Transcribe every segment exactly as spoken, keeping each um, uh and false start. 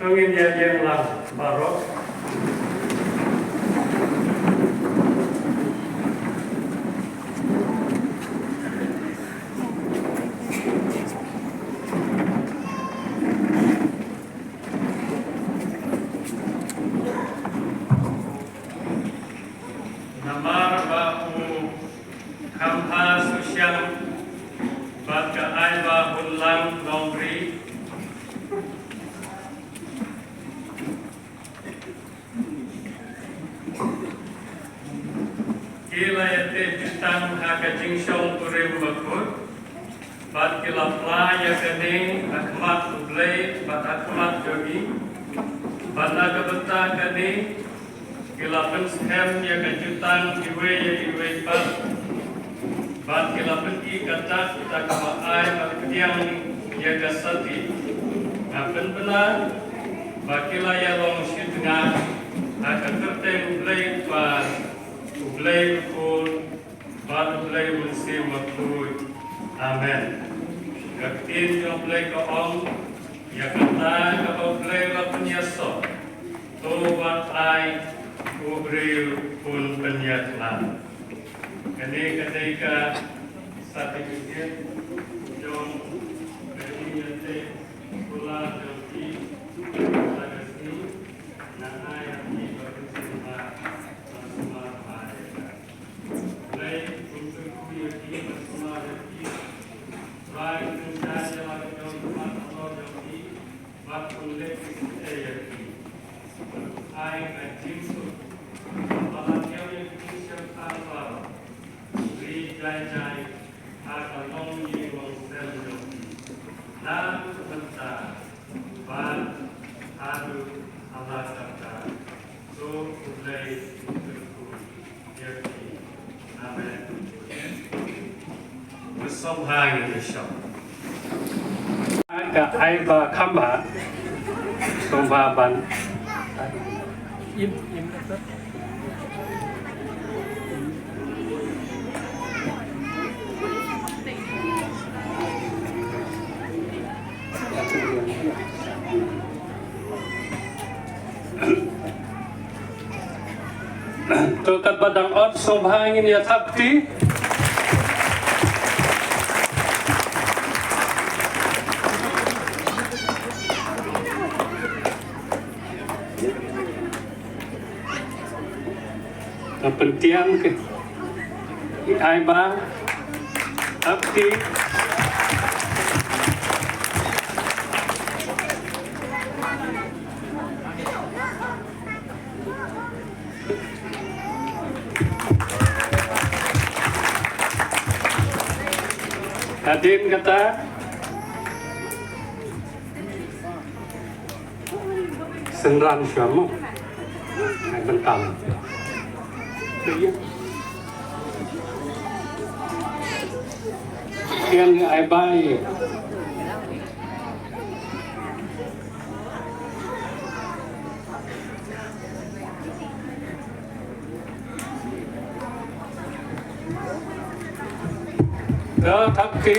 To ngin ïa ïeng lang baroh. Namar ba u Khambha Susiang bad ka Aiba Hunlang Nongri ki la ïateh jutang ha ka jingshong kurim bakhuid, bad ki la pla ïa kane ha khmat U Blei bad ha khmat jong ngi, bad na ka bynta kane ki la pynskhem ïa ka jutang iwei ïa iwei pat, bad ki la pynki ka dak da kaba ai bad pdiang ïa ka sati. Nga pynbna ba ki la ïalong shi tnga ha ka kyrteng U Blei Kpa, U Blei Khun bad U Blei Mynsiem Bakhuid. Amen. Ka ktien jong U Blei ka ong, ïa kata kaba U Blei u la pynïasoh, to wat ai u briew un pynïakhlad. Kane ka dei ka certificate jong ka jingïateh kular jong ki ha ka sngi. Nga ai ïa ki ba kin sumar, ba sumar ba ïa ka. Blei un kyrkhu ïa ki ba sumar ïa ki. Trai un shah ïa la ka jong ka mat halor jong ki, bad un leh ki khublei ïa ki. Ai ka jingsuk ba la kiew ïa ki jingshem tang baroh. Ri jai jai ha ka longïing longsem jong ki. Na ka bynta bad haduh hala katta. To U Blei un kyrkhu ïa phi. Amen. Ba sngewbha ngin ïa shong. Ka Aiba Khambha, sngewbha ban. To katba dang ot, sngewbha ngin ïa thap kti. Ka pyntiang ki Aiba, thap kti. Hadien kata, synran shuwa mo. Ai bynta. Ïa ai bai. Dah, thap kti.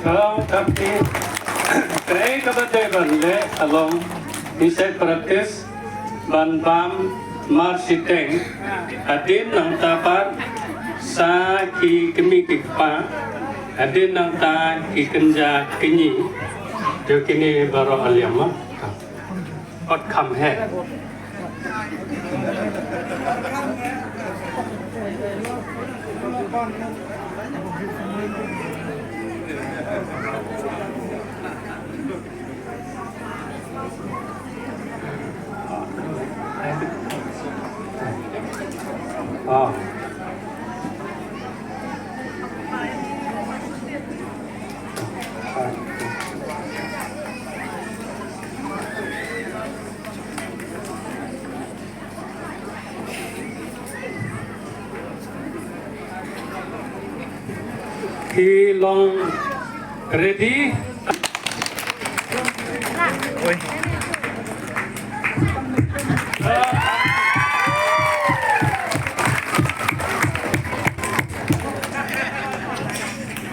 Ka, ka, kaei kaba dei ban leh ka long, ngi sa practice ban bam marshiteng hadien nangta pat sa ki kmie ki kpa, hadien nangta ki kynja kñi. Jong kine baroh aliam ma. Ot kham he. Ah. Ki long ready.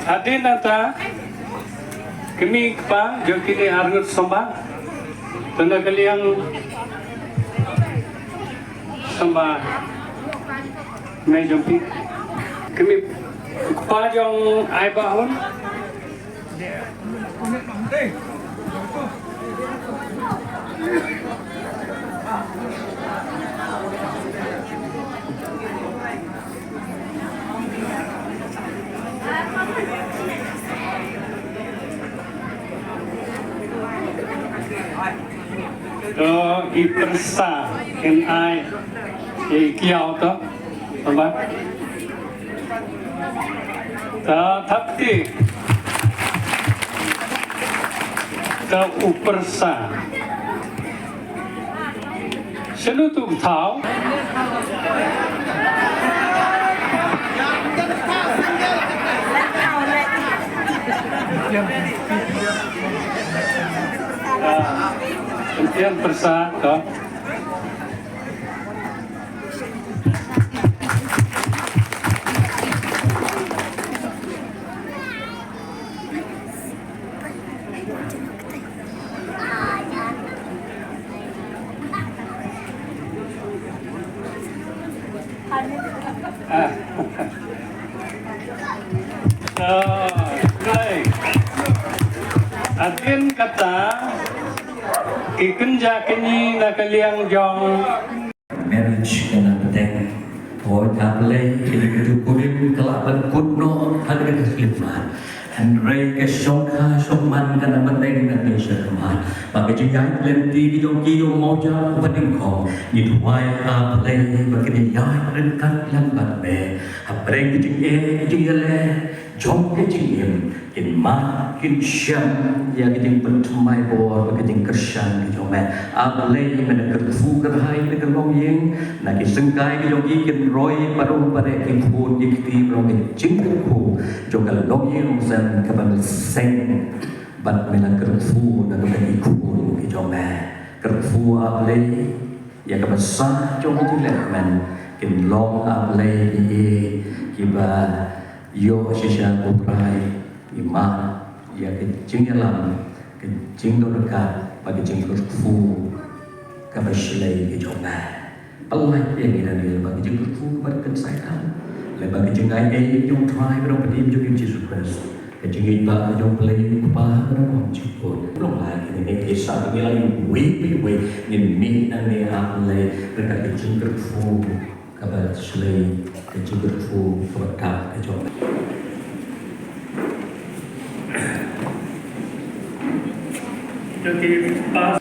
Hadien nangta, kmie kpa jong kine arngut samla, to na ka liang samla, me jong phi, kmie kpa jong ai ba hun. To i pyrsa kin ai i kiaw to. Tama. Ta thap ti. Ta u pyrsa. Senu tu thaw. Tiang pyrsa to. Ah. To, play. Hadien kata, ki kynja kñi na ka liang jong marriage ka na bteng. Hooid, A Blei, kine ki jingkurim ka lah ban kut noh ha kane ka khyllipmat. Hynrei ka shongkha shongman ka na bteng na ka shongkha. Ba ka jingïaid lynti ki jong ki, ïoh mawjad uba nyngkong. Ngi duwai, A Blei, ba kine ïaid ryngkat lang bad me. Hapdeng ka jingeh, ka jingïaleh jong ka jingim, kin mad, kin shem ïa ka jingpynthymmai bor bad ka jingkyrshan ka jong me. A Blei, me da kyrkhu kyrhai na ka longïing, na ki syngkai ki jong ki, kin roi parum pareh ki khun ki kti baroh ka jingkyrkhu jong ka longïing Mawsem kaba mynsiem, bad me da kyrkhu na ka bynta ki khun ki jong me. Kyrkhu, A Blei, ïa kaba sah jong ka jingïaleh, kin long, A Blei, ki, kiba ïoh shisha U Trai, i mad ïa ka jingïalam, ka jingdonkam, bad ka jingkyrkhu kaba shlei ka jong me. Pynlait ïa ngi nangne lyngba ka jingkyrkhu kaba kynsai tam, lyngba ka jingaiei jong U Trai Kynrad Baptisim jong ngi U Jisu Khrist. Ka jingïeit ba ka jong U Blei U Kpa kaba nyngkong jingpun. Long lai kine ki sa ki lai wei wei wei ngin mih nangne, A Blei, ryngkat ka jingkyrkhu kaba shlei, ka jingkyrkhu kaba dap ka jong. Jong ki pa.